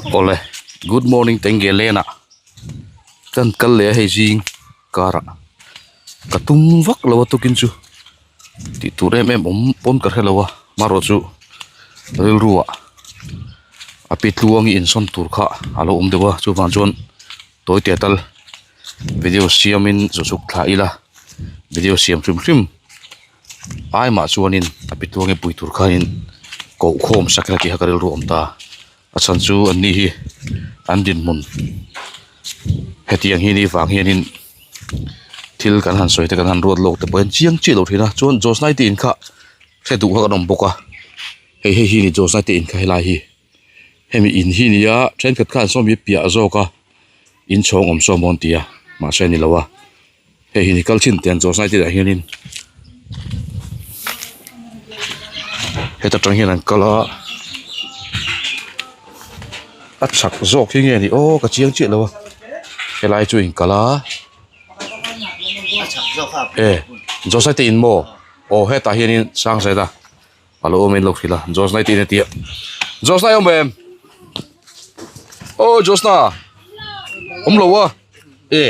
Awle good morning tenge lane ah kan kal leh a hei zing karah ka tum vak lo a tukin chu tih tur em em awm pawn ka hre lo a marawh chu rilru ah a pi tluangi insawn tur kha a lo awm deuh a chuvang chuan tawi te tal video siamin zu chhuk thla ila video siam hrim hrim. Ai mah chuanin a pi tuange pui tur khanin koh khawm sak ila tih kha ka rilru a awm ta a chhan chu an ni hi an dinhmun hetiang hi ni vang hianin thil kan han sawi te kan han ruat lawk te pawh hian chiang chiah lo thin a chuan Josnai te in kha hre duh kha kan awm bawk a hei hei hi ni Josnai te in kha helai hi hemi in hi nia thenkhat khan sawmi piah zawk a inchhawng awm sawm maw an ti a mahse a ni lo a. Hei hi ni kal chin te an chaw sai te ah hianin heta tang hian an kal a a chhak zawk hi nge ni aw ka chiang chiah lo a helai chu in kal a e chaw sai te in maw aw hetah hianin sang zet a a lo awm in lo hrilh a Josna i tih na tia Josna i awm em aw Josna awm lo a e.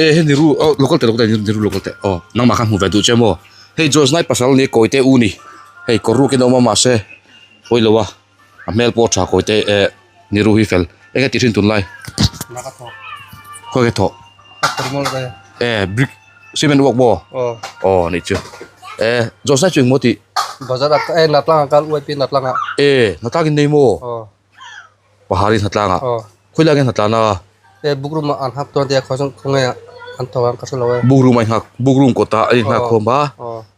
E hei ni ru aw local teh local teh ni ru local teh aw nangmah khan hmu ve duh che maw hei Josnai pasal ni kawi te u ni hei kawr rukin a awm a mahse pawi lo a a hmel pawh a tha kawi te eh ni ru hi fel eng nge tih thin tunlai khawi nge thawh e brick cement work maw aw nih chu e Josnai chu engmaw tih e hnatlang in nei maw. Pahari hnatlangah khawi lai nge hnatlan a? E book room ah an nghak dawn tia khaw chuan khaw nge an thawk ang ka hre lo e. Book room ah in nghak book room kawtah a in nghak khawm a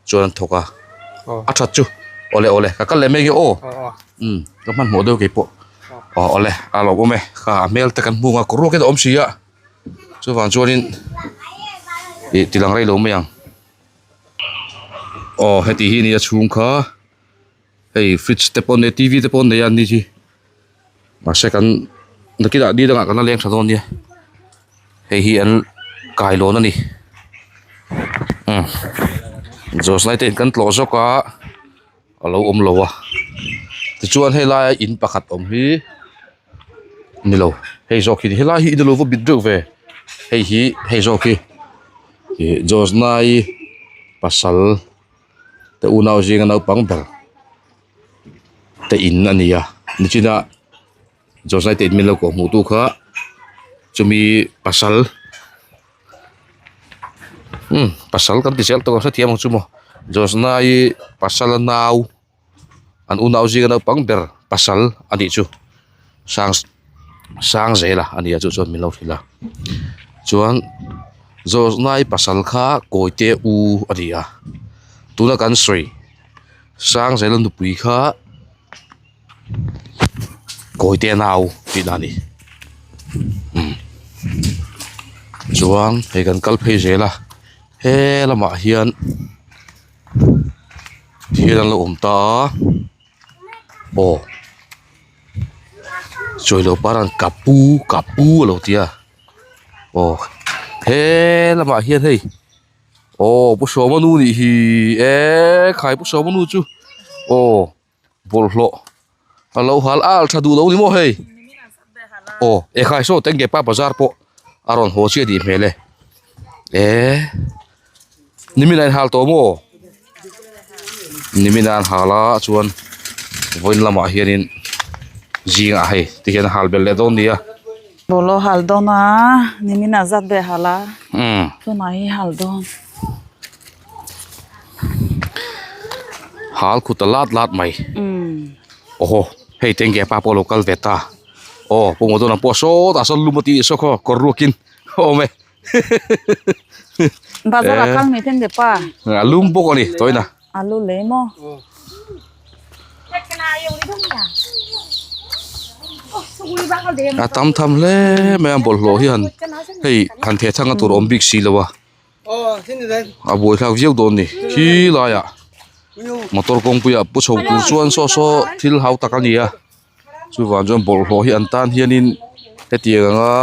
chuan an thawk a a that chu awle awle ka kal leh mai nge aw umm ka hmanhmawh deuh keipawh aw awle a lo awm e kha a hmel te kan hmung a kawr ruak in a awm si a chuvang chuanin ih ti lang rei lo mai ang aw heti hi nia chhung kha. Hei fridge te pawh an nei a t v te pawh an nei a an ni hi mahse kan nakinah ni dangah kan la leng tha dawn nia hei hi an kailawn a ni umm zawh te in kan tlawh zawk a a lo awm lo a tichuan helai a in pakhat awm hi ni lo hei zawk hi helai hi in alo va bit deuh ve hei hi hei zawk hi ih Josnai pasal. Te unau zinga naupang ber te in a ni a nichina Josai te in min lo kawh hmuh tu kha chumi pasal umm pasal kan ti zel tawh ang hrethiam ang chu maw Josnai pasal a nau an unau zinga naupang ber pasal a nih chu sang sang zela a ni a chu chuan min lo hrilh a chuan Josnai pasal kha kawite u a ni a tuna kan sawi sang zela nupui kha kawite nau tihna a ni umm chuan hei kan kal phei zel a he lamah hian thil an lo awm ta a aw chawi lo par an ka pu ka pu a lo ti a aw he lamah hian hei aw pu sawma nu nih hi e khai pu sawma nu chu aw bawlhhlawh a lo hal al tha duh lo ni maw hei aw ekhai saw tengge pa bazar pawh a rawn haw chiah tih hmel e eh nimin a inhal tawh maw nimin a an hal a chuan vawiin lamah hianin zingah hei tihian a hal belh leh dawn nia. Bawlhhlawh hal dawn a nimin a zat ve hal a tunah hi hal dawn. Hal khut a lat lat mai awhaw hei tengge pa pawh a lo kal ve ta aw pu Modona pawh sawtah sawn lum a tih saw khaw kawr ruakin a awm e. Bazar a kal mai theng te pa. A lum bawk a ni tawina. A lu lei maw. A tam tham hle mai a bawlhhlawh hi han hei han theh thang a tur awm bik si lo a. A buaithlak viau dawn ni khi laiah motor kawngpuiah pu chho tur chuan saw saw thil hau tak a ni a. Chuvang chuan bawlhhlawh hi an tan hianin hetiang anga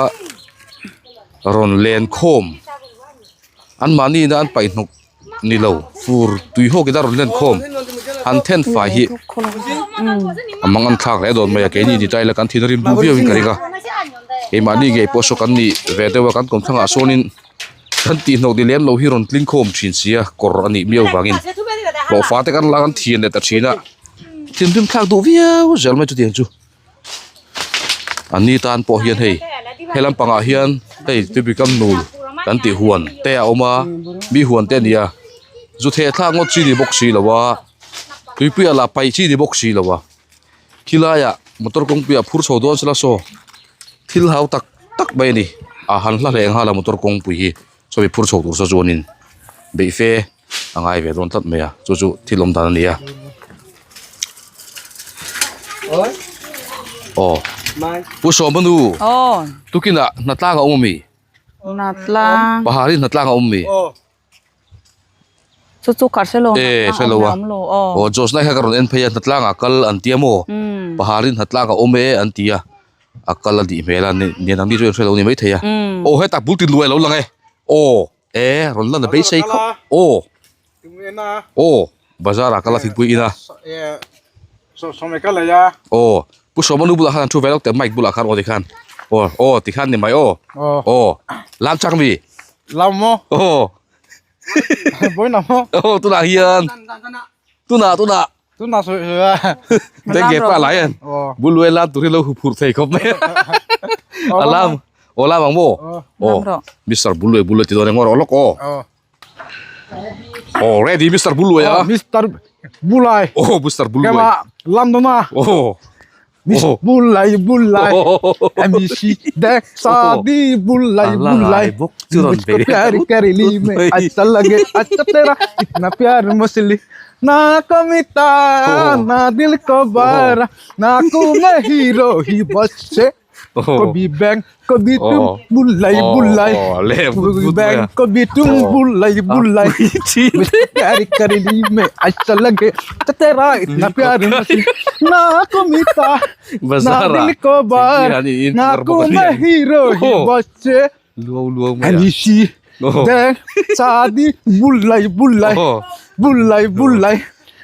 rawn len khawm anmahni ina an paih hnawk ni lo fur tui hawk ina rawn len khawm. Han then fai hi a mang an thlak leh dawn mai a keini ni ta ila kan thin a rim duh viau in ka ring a keimahni ngei pawh saw kan nih ve deuh a kan kawmthlang ah sawnin kan tih hnawk ni lem lo hi rawn tling khawm thin si a kawr a nih miau vangin hlawhfa te kan la kan thian leh ta thin a thinrim thlak duh viau zel mai chutiang chu. An ni tan pawh hian hei he lampangah hian hei tupikam nul kan tih huan te a awm a mi huan te a ni a zu theh thlak ngawt chi ni bawk si lo a tuipuiah lah paih chi ni bawk si lo a khilaiah motor kawngpuiah phur chho dawn sela saw thil hau tak tak mai a ni a han hla hle nghal a motor kawngpui hi sawi phur chho tur saw chuanin beih fe a ngai ve dawn tlat mai a chu chu thil awm dan a ni a aw pu sawma nu tukinah hnatlang a awm ami hnatlang paharin hnatlang a awm ami chu chu kar hrelo e hrelo a aw Josna kha ka rawn en phei a hnatlang ah kal an tia maw paharin hnatlang a awm e an ti a a kal a nih hmel a nen ang mi chu hrelo a ni maithei a aw hetah bul tin luai a lo lang e aw. E rawn lan a beisei khawp aw aw bazar ah kal a thingpui in a aw pu sawma nu bulah khan an thu ve lawk teh mic bulah khan aw tikhan aw aw tikhan ni mai aw aw lam chak mi lam maw aw aw tunah hian tunah tunah tunah sawi sawi a tenge pa lai an bul luai lam tur hi lo huphurh thei khawp mai a lam aw lam ang maw aw mister bul luai bul luai ti dawn eng rawh lawk aw aw ready mister bul luai a mister bulai aw mister bul luai kema lam dawn a aw Miss Bulai Bulai MEC de Sadi Bulai Bulai मुझको प्यार कर ली मैं अच्छा लगे अच्छा तेरा इतना प्यार मसली ना कमिता ना दिल को बारा ना को मैं हीरो ही बस से कभी बैंक कभी तुम बुलाई बुलाई कभी बैंक कभी तुम बुलाई बुलाई मुझको प्यार कर ली मैं अच्छा लगे अच्छा तेरा इतना प्यार मसली ना कमिता ना दिल को बारा ना को मैं हीरो ही बस से MEC de Sadi Bulai Bulai Bulai Bulai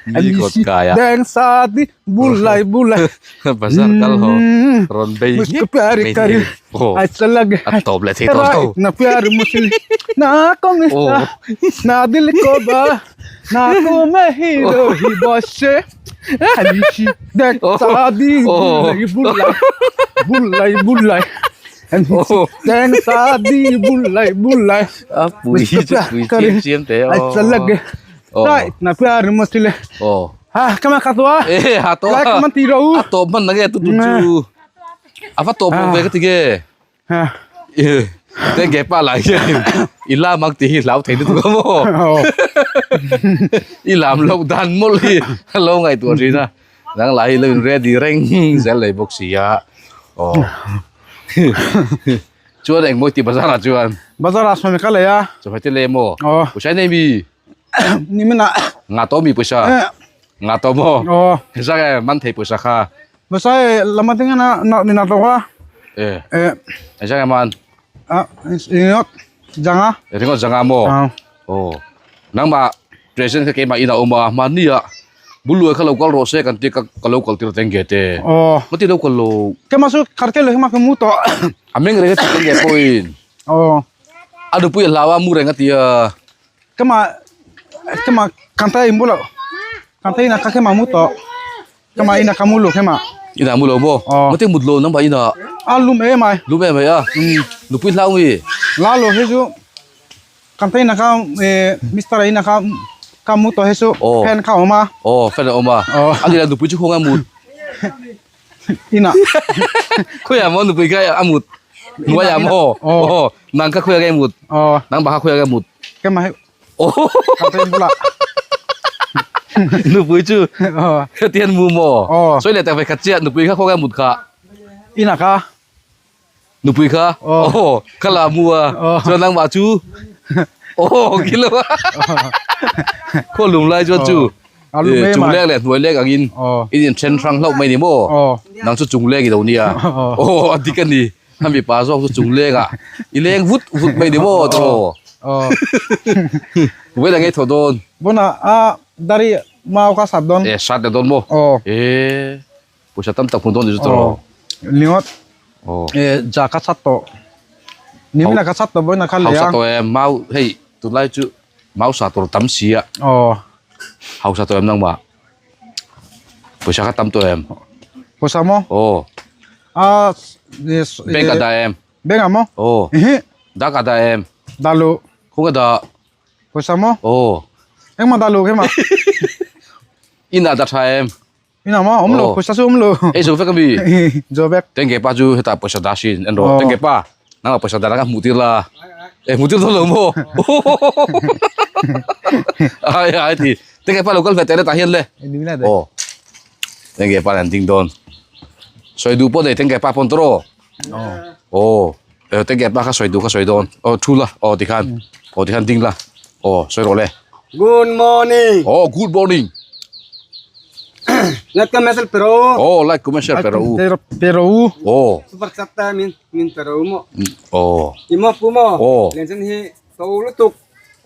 MEC deng Sadi Bulai Bulai Bazar kal ho rawn bei मुझको प्यार कर अच्छा लगे a tawp leh thei tawh lo इतना प्यार मुझसे ना को मिला ना दिल को बा ना को मैं हीरो ही बस से MEC deng Sadi Bulai Bulai Bulai Bulai Deng Sadi Bulai Bulai a pui chu pui chiam chiam teh aw अच्छा लगे इतना प्यार मुझसे aw ha kama kha tua e ha to lai kama ti ro a tawp hman nge tu tu chu a va tawp ve ka ti nge ha te ge pa lai hian i lam ang tih hi hlau thei lutuk a maw i lam loh dan mawlh hi a lo ngaihtuah thin a dang lah hi lo in ready reng zel leh bawk si a aw chuan engmaw tih bazar ah chuan bazar ah sawm ka lei a chawhmeh te lei maw aw pawisa nei mi ni min ah nga tawh mi pawisa nga tawh maw aw zak e man thei pawisa kha pawisa e lama te hian a ni na tawh a e e zak e man a ringawt janga ringawt janga maw aw nangmah present kha keimah in a awm a mahni ah Bul luai kha lo kal rawh se kan tia ka ka lo kal tir teng nge te. Aw. Mati lo kal lo. Kema chu khar tel lo hi ma ka mu tawh. A meng reng a ti teng nge pawhin. Aw. A nupui a hlau a mu reng a ti a. Kema kema kan ta in bulah kan ta ina ka kema mu tawh. Kema ina ka mu lo kema. Ina mu lo maw? Aw. Mati mut lo nangmah ina. A lum em ai. Lum em ai a. Nupui hlau nge. La lo hi chu. Kan ta ina kha Mister a ina kha ka mu tawh hi chu fan kha a awm a. Aw fan a awm a. A ni la nupui chu khawnge a mut. Ina. Khawiah maw nupui kha a mut. Hnuaiah maw. Aw nang kha khawiah nge mut. Aw. Nangmah kha khawiah nge mut. Keimah hi. Aw. Kan ta in bulah. Nupui chu. Hetian mu maw. Aw. Sawi leh tak ve khat chiah nupui kha khawnge a mut kha. Ina kha. Nupui kha aw kha la mu a chuan nangmah chu aw kilo a khaw lum lai chuan chu chung lek leh hnuai lek angin in in then hrang hlauh mai ni maw nang chu chung lek i lo nia aw a dik a ni a mipa zawk chu chung lek ah i leng vut vut mai ni maw tawh vawiin ang ei thaw dawn Bona a dari. Mau kha sat dawn. E sat leh dawn maw? Aw. E pawisa tam tak hmu dawn ni chu tawh. Lingawt. Aw. E ja kha sat tawh. Nimina kha sat tawh vawiin kha lei a. Hausa tawh em mau hei tunlai chu mau sa tur tam si a. Aw. Hausa tawh em nangmah? Pawisa kha tam tawh em? Pawisa maw? Aw. A Bank a dah em? Bank ah maw? Aw. Ihi. Dak a dah em? Dah luh. Khaw ka dah? Pawisa maw? Aw. Engmah dah luh kema? Inah dah tha em? Inah maw? Awm lo, pawisa chu awm lo. Ei zo vek ami? Zo vek. Tengge pa chu hetah pawisa dah sin en rawh. Tengge pa, nangah pawisa dah la ka hmuh tir la. E hmuh tir dawn lo maw? Ai ai ti. Tengge pa lo kal ve teh le tah hian le. Aw. Tengge pa nen ding dawn. Sawi duh pawh nei tengge pa pawn tawh rawh. Aw. Eh tengge pa kha sawi duh kha sawi dawn. Aw thu la. Aw tikhan. Aw tikhan ding la. Aw sawi rawh le. Good morning. Aw good morning. Like comment share pero. Aw like comment share pero u. Pero u. Aw. Super chat ta min min pero u mo. Aw. Imo pu mo. Aw. Len chen hi to lutuk.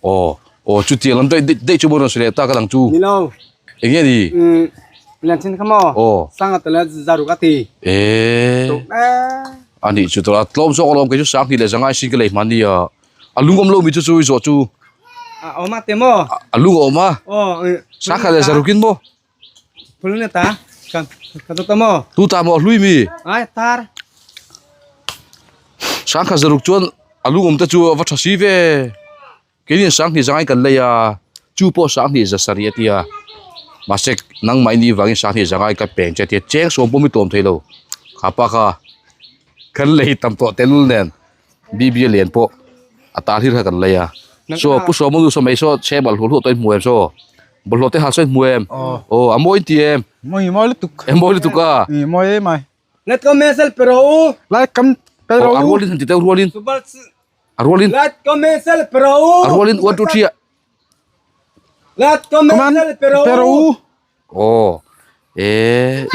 Aw. Aw chuti lam daih daih chu maw rawn sawi leh ta ka lang chu. Ni lo. Eng nge ni? Umm len chen kha maw. Aw. Sanga tala zaruk a ti. Eh. Tuk eh. A nih chu tawh a tlawm zawk alawm kei chu Sanghnih leh Zangai sin ka lei hman nia. A lung awm lo mi chu chu i zawh chu. A awm a te maw? A lung a awm a. Aw. Sangkhat leh zarukin maw? Phul ni ta. Ka ka tu ta maw? Tu ta maw hlui mi? Ai tar. Sangkhat zaruk chuan a lung awm te chu a va tha si ve. Keini Sanghnih Zangai kan lei a, chu pawh Sanghnih za sarih a ti a. Mahse nangmah ini vangin Sanghnih Zangai ka peng che a ti a, cheng sawm pawh mi tlawm thei lo. Kha pa kha kan lei tam tawh tehlul nen BB a lian pawh a tal hlir kha kan lei a. Saw Pu Sawma nu saw mai saw chhe bal hluah hluah tawh in hmu em saw? Bawlhhlawh te hal saw in hmu em? Aw a mawi in ti em? Mawi mawi lutuk. E mawi lutuk a. Mawi em ai. Let comment share pe rawh u. Like kam pe rawh u. A rualin han ti deuh rualin. A rualin. Let comment share pe rawh u. A rualin 1 2 3 ah. Let comment share pe rawh u. Aw e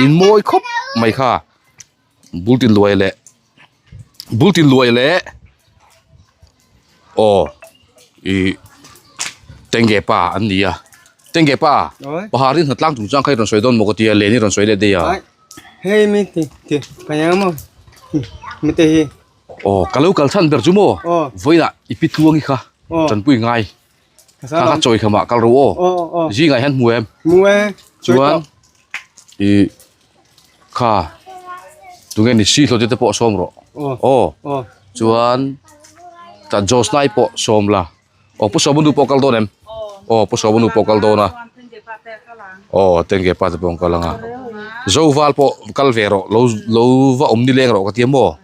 in mawi khawp mai kha bul tin luai leh bul tin luai leh aw ih tengge pa an ni a tengge pa paharin hnatlang chung chang kha i rawn sawi dawn maw ka tia len i rawn sawi leh daih a. Hei mi ti ti panyang maw mi te hi. Aw ka lo kal chhan ber chu maw vawiinah i pi tluangi kha tanpui ngai kha kha chawi khamah kal ro aw zingah hian hmu em hmu e chuan i kha tunge ni si hlawh te pawh sawm rawh aw chuan ta Josnai pawh sawm la aw pu Sawmunu pawh kal dawn em aw pu Sawmunu pawh kal dawn a aw tengge pa te pawh an kal ang a Zoval pawh kal ve rawh lo lo va awm nileng rawh ka ti a maw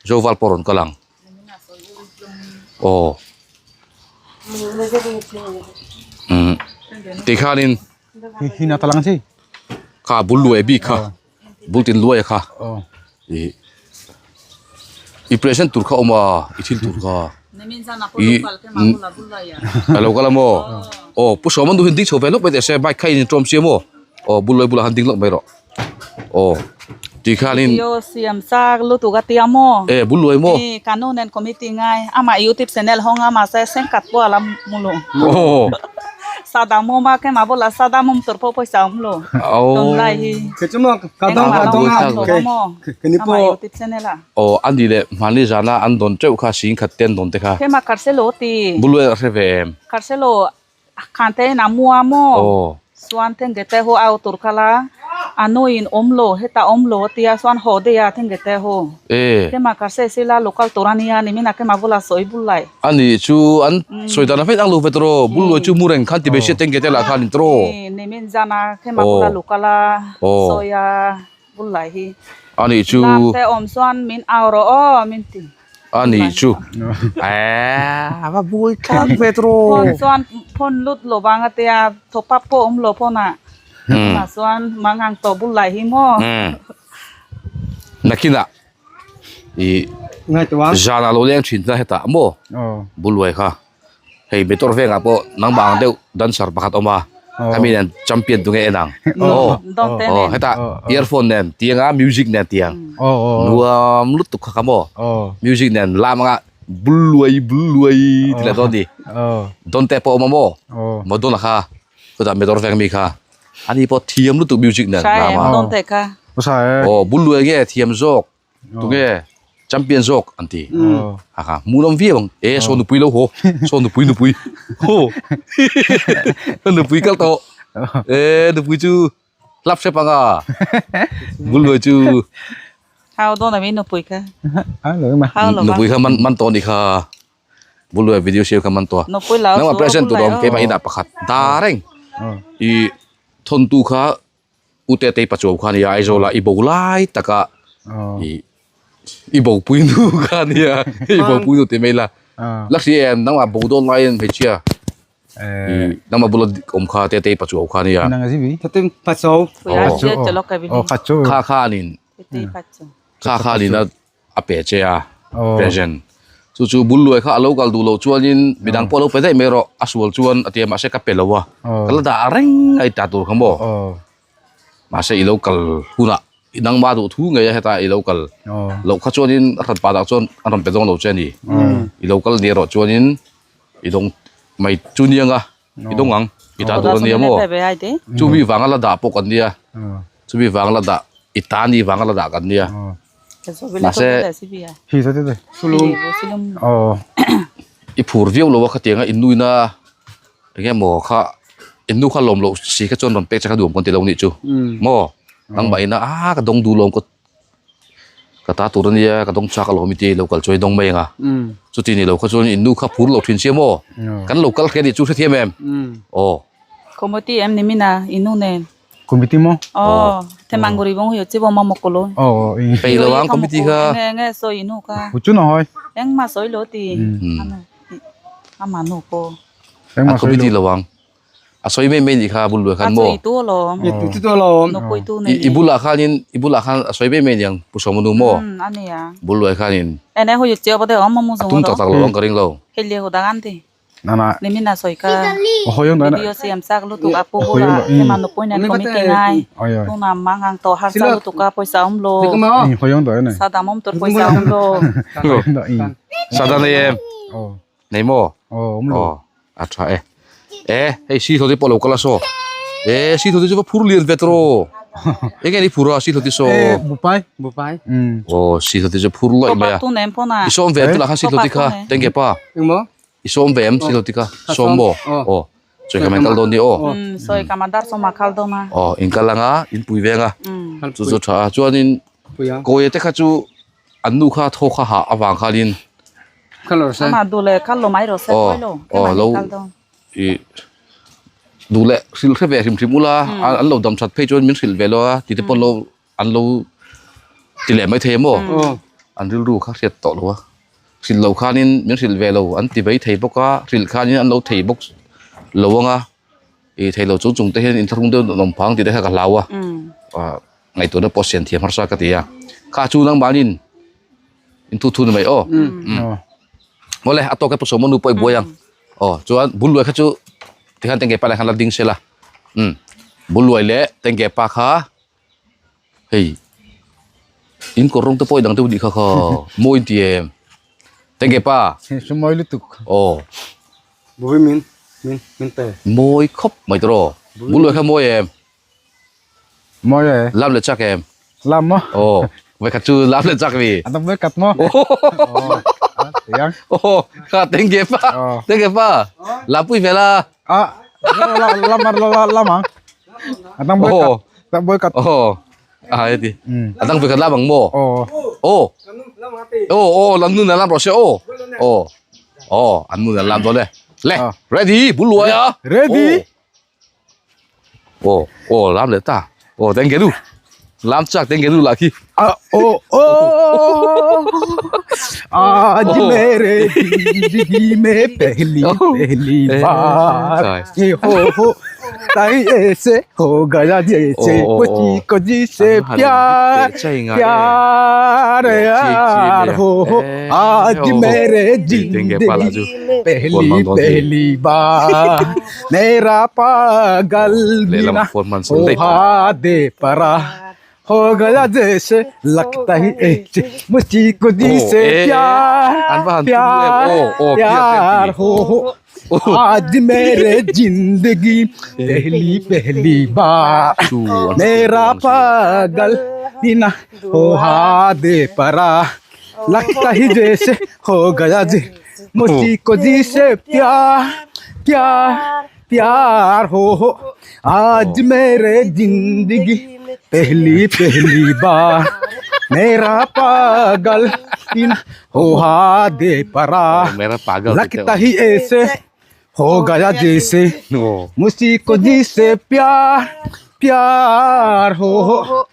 Zoval pawh rawn kal ang aw umm tikhanin kha bul luai bik kha bul tin luai kha ih i present tur kha awm a i thil tur kha ih a lo kal a maw aw pu sawma nu hi ding chho ve lawk mai teh se bike kha in tawm sia maw aw bul luai bulah khan ding lawk mai rawh aw ti khanin Video siam chak lutuk a tia maw e bul luai maw kanu nen committee ngai amah youtube channel hawng a mahse sengkhat pawh a la mu lo aw Sada mum a kema bula sada mum tur pawh pawisa awm lo tunlai hi engmah lo awm lo a maw amah youtube channel ah. Aw a ni leh hmani zana an dawn teuh kha sing khat te an dawn te kha. Kema Kharselo ti. Buluai a hre ve em. Kharselo khan te in a mua maw. Chuan Thenge te ho au tur kha la a nu in awm lo heta awm lo a tia chuan haw daih a Thenge te ho. Kema Kharse sila local tur a nia nimin a kema bula sawi bul lai. A nih chu an sawi dan a vek ang lo ve tawh bul luai chu mu reng khan ti ve sia tengke te lah khan in tawh. Nimin zan a kema bula local a sawi a bul lai hi. A nih chu. Lam te awm chuan min au rawh aw min ti. A nih chu. Eee a va buai thlak ve tawh. Phone chuan phone lut lo vang a tia top up pawh awm lo phone ah. Tunah chuan mangang tawh bul lai hi maw. Nakinah ih zan ah lo leng thin ta hetah maw buluai kha hei motor vengah pawh nangmah ang deuh dancer pakhat a awm a hemi nen champion tunge en ang aw aw hetah earphone nen tiang a music nen tiang nuam lutuk kha kha maw music nen lam anga buluai buluai tih leh dawn a ni dawn te pawh a awm a maw maw dawn a kha chutah motor veng mi kha. Ani pawh thiam lutuk music nen Sai lam a. em dawn te kha. Sai e. Aw bul luai nge thiam zawk tunge champion zawk an ti. Ha kha hmuhnawm viau ang. E saw nupui lo haw saw nupui nupui haw nupui kal tawh e nupui chu hlap hrep ang a bul luai chu. Hau dawn ami nupui kha. Hau lo nupui kha man man tawh a nih kha. Buluai video siam kha man tawh a. Nangmah present tur a awm keimah inah pakhat ta reng. I thawntu kha U Tetei Pachuau kha a nia Aizawl ah i bo lai taka i i bo pui nu kha a nia i bo pui nu tih mai la. La hria em nangmah bo dawn laiin hmeichhia i nangmah bula awm kha Tetei Pachuau kha a nia. Kha khanin kha khanin a a pe che a present chu chu bul luai kha a lo kal duh loh chuanin midang pawh a lo pe daih mai erawh a sual chuan a ti a mahse ka pe lo a ka la dah reng a i ta tur kha maw mahse i lo kal hunah i nangmah duh thu ngei a heta i lo kal loh kha chuanin a hran pah dah chuan a rawn pe dawn lo che a ni i lo kal ni erawh chuanin i dawng mai chu nia nga i dawng ang i ta tur a nia maw chumi vanga la dah pawh kan nia chumi vanga la dah i ta ni vanga la dah kan nia mahse i phur viau lo a khatianga in nuina eng emaw kha in nu kha lawm loh si kha chuan rawn pek che kha duam pawn ti lo nih chu maw nangmah ina a ka dawng duh lawm ka Ka ta tur ania ka dawng chak alawm i ti lo kal chuan i dawng mai ang a. Chuti ni lo kha chuan in nu kha phur lo thin sia maw? Kan lo kal hriat nih chu hrethiam em? Aw. Committee em ni mina i nu nen. Committee maw? Aw, the manguri bawng hi chi bawng ma mokolo. Aw, i. Pei lo ang committee kha. Nge nge sawi i nu kha. Hu chu na hawi. Engmah sawi lo ti. Ama nu pawh. A committee lo ang. A sawi mai mai nih kha bul luai khan maw? A sawi tu alawm. I tu tu alawm. Nupui tu nei. I bulah khanin i bulah khan a sawi mai mai niang Pu Sawmanu maw? Um a nia. Bul luai khanin. Ene hu chiao pawh te awm maw A tum tak tak lo ang ka ring lo. Hei le hu dang an ti. Nana. Nimin a sawi kha. Video siam chak lutuk a pu bulah hema nupui nen committee ngai. Tuna mangang tawh harsa lutuk a pawisa awm lo. Sadam awm tur pawisa awm lo. Sadam nei em? Nei maw? Aw a tha e. E hei si hlawti pawh lo kal a saw. E si hlawti chu va phur lian ve tawh. Eng nge ni phur a si hlawti saw. E bupai. Bupai. Aw si hlawti chu phur lawih mai a. I sawm ve em tunah khan si hlawti kha tengge pa. Eng maw? I sawm ve em si hlawti kha sawm maw? Aw chawi ka kal dawn ni aw. Sawi ka madar sawm a kal dawn a. Aw in kal anga in pui veng a. Chu chu tha a chuanin kawi te kha chu An nu kha thaw kha hah avang khanin Ama duh leh kal lo mai rawh se khawi lo aw lo i duh leh hrilh hre ve hrim hrim ula an lo dam that phei chuan min hrilh ve lo a tite pawn lo an lo ti leh mai thei a maw an rilru kha hriat tawh lo a hrilh lo khanin min hrilh ve lo an ti mai thei bawk a hrilh khanin an lo thei bawk lo ang a i thei lo chung chung te hian inthlahrung deuh nawm phang tih te kha ka hlau a Ngaihtuahna pawh siam thiam harsa ka ti a, kha chu nangmanin in thu thu ni mai aw. Awle a tawk e Pu Sawma nu pawh i buai ang. Aw chuan bul luai kha chu tikhan Tengge pa leh khan la ding sela. Umm bul luai leh Tengge pa kha hei in kawr rawng te pawh i dang deuh nih kha kha mawi in ti em Tengge pa. Hei mawi lutuk. Aw. Bui min min min pe. Mawi khawp mai tawh. Bul luai kha mawi em. Mawi e. Lam le chak em? Lam maw? Aw, vawikhat chu lam le chak mi. An tam vawikhat maw? Aw, tiang. Aw, kha tengge pa, tengge pa. Lam pui ve la. A, lam la lam ang. An tam vawikhat, tam vawikhat. Aw, a heti. An tam vawikhat lam ang maw? Aw. Aw. Aw, aw, lam nun lam rawh se aw. Aw. Aw, an nun lam dawn e. Le, ready, bul luai a. Ready. Aw aw lam leh ta aw tengge nu lam chak tengge nu lah khi a aw aw aaj mere zindagi me pehli pehli baar ye ho ho tai aise ho gaya jaise kuchi ko jise pyar pyar yaar ho ho aaj mere zindagi pehli pehli baar Mera pagal Lehlam bina phone hman sawn daih ho tawh. de para हो गया जैसे लगता ही ऐसे मुझी को जी ओ, से ए, ए, प्यार अन वाहन तुम प्यार ओ, ओ, प्यार प्यार, हो हो आज मेरे जिंदगी पहली पहली बार chu an मेरा पागल बिना हो हादे परा लगता ही जैसे हो गया जी मुझी को जी से प्यार प्यार प्यार हो हो आज मेरे जिंदगी पहली पहली बार मेरा पागल बिना हो हादे परा मेरा पागल लगता ही ऐसे हो गया जैसे ओ मुझी को जी से प्यार प्यार हो हो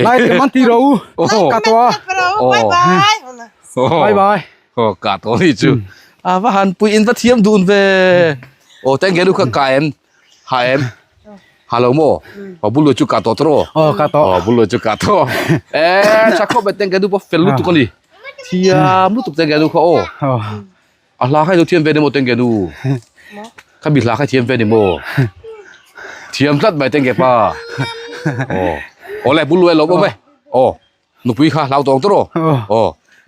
lại mang tí rượu Ồ. cà toa Ồ. Bye bye. bye bye o ka to ni chu a va han pui in va thiam dun ve o teng ge lu ka ka em ha em hello mo o bulu chu ka to tro ờ cà o to bulu chu ka to e cha kho be teng ge du po fel lu tu ko ni thiam lu tu teng ge du kho o ờ a hla khai du thiam ve ni mo teng ge du kha bi hla khai thiam ve ni mo thiam tlat mai teng ge pa o o le bulu e lo bo ve o nu pui kha lau tong tro ờ o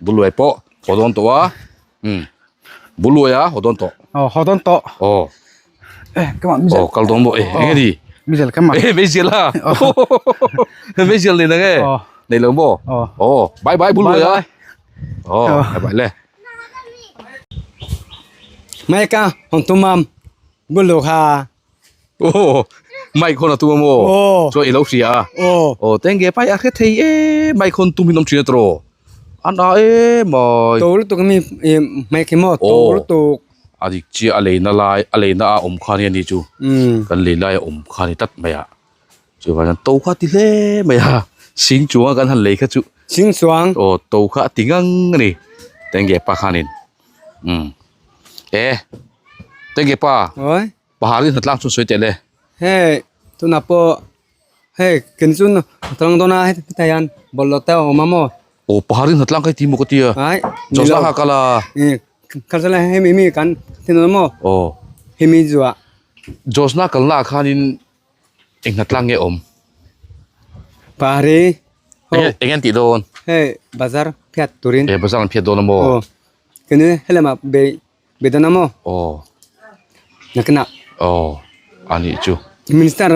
bulu e po ho don to wa um bulu ya ho don to ờ họ đón to o Ê, các bạn bây o kal don bo e nge di bây giờ các bạn e me zel ha me zel ni na nge Ờ. nei lo mo Ờ. o bye bye bulu Bye ya bye. o Ờ. bye bye le Mai ka hon tumam bulu ha o mai khon tu mo Ờ. cho ilo sia o o tenge pai a khe thei e mai khon tum hinom thina tro an a e mai to lu tu mi mai ke mo to Ồ. lu tu adik chi a leina lai a leina a awm kha ni ani chu um kan lei lai a awm kha ni tat mai a chu van to kha ti hle mai a sing chunga kan han lei kha chu sing suang o to kha ti ngang ani tenge pa khanin um e tenge pa oi pahari hnatlang chu soi te le he tu na po he kin chun tang dona he tayan bol lo ta o mamo o pahari hnatlang kai ti mo ko tia ai josla kha kala e kalsala he mi mi kan tin mo o he mi zuwa josna kalna khanin eng hnatlang nge awm pari ho eng eng an ti dawn he bazar phiat turin e bazar an phiat dawn a maw o kini helema be bedana mo o nakna o ani chu minister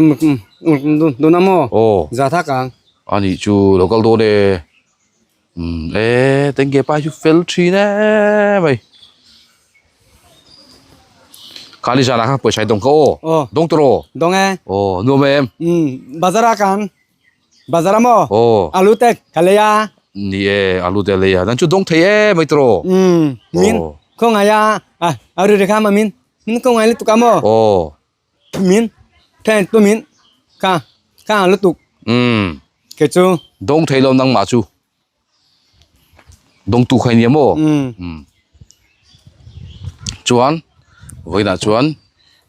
dona mo o zatha kang ani chu local dawn e um e tenge pa chu fel thin e mai khani zana kha pawisa dawng kha aw o dawng tawh dong e aw nuam em um bazara kang bazara mo aw alu tek kaleya ni e alu te leia nan chu dawng thei e mai tawh um min Ồ. ko ngaya a aru rekha ma min min ko ngai tu ka mo aw min then tu min ka ka alu tuk um ke chu dawng thei lo nang mah chu dawng tu khai nia maw um um chuan vawiinah chuan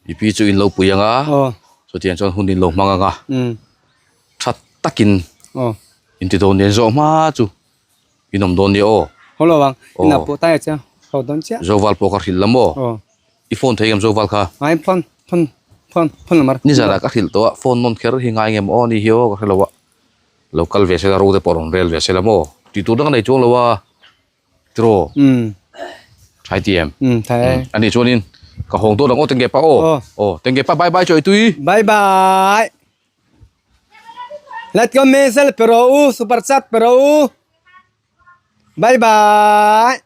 i pi chu in lo pui anga o chutiang chuan hun in lo hmang anga um that takin o in ti dawn nia zawh hma chu in awm dawn nia aw holo wang Ồ. ina po ta ya cha ho don cha zoval pawh ka hrilh lam aw o i phone thei ngam zoval kha ai phone phone phone phone number ni zara ka hrilh tawh a phone nawn kher hi ngai ngem aw ni hi aw ka hrelo a lo kal ve sela ro te pawh rawn rel ve sela maw tih tur dang a nei chuang lo a tiraw um thai ti em um thai ani chuanin ka hawng dawn ang aw tengge pa aw Aw. aw tengge pa bye bye chawi tui bye bye Let's go Mesel pero u super chat pero u bye bye.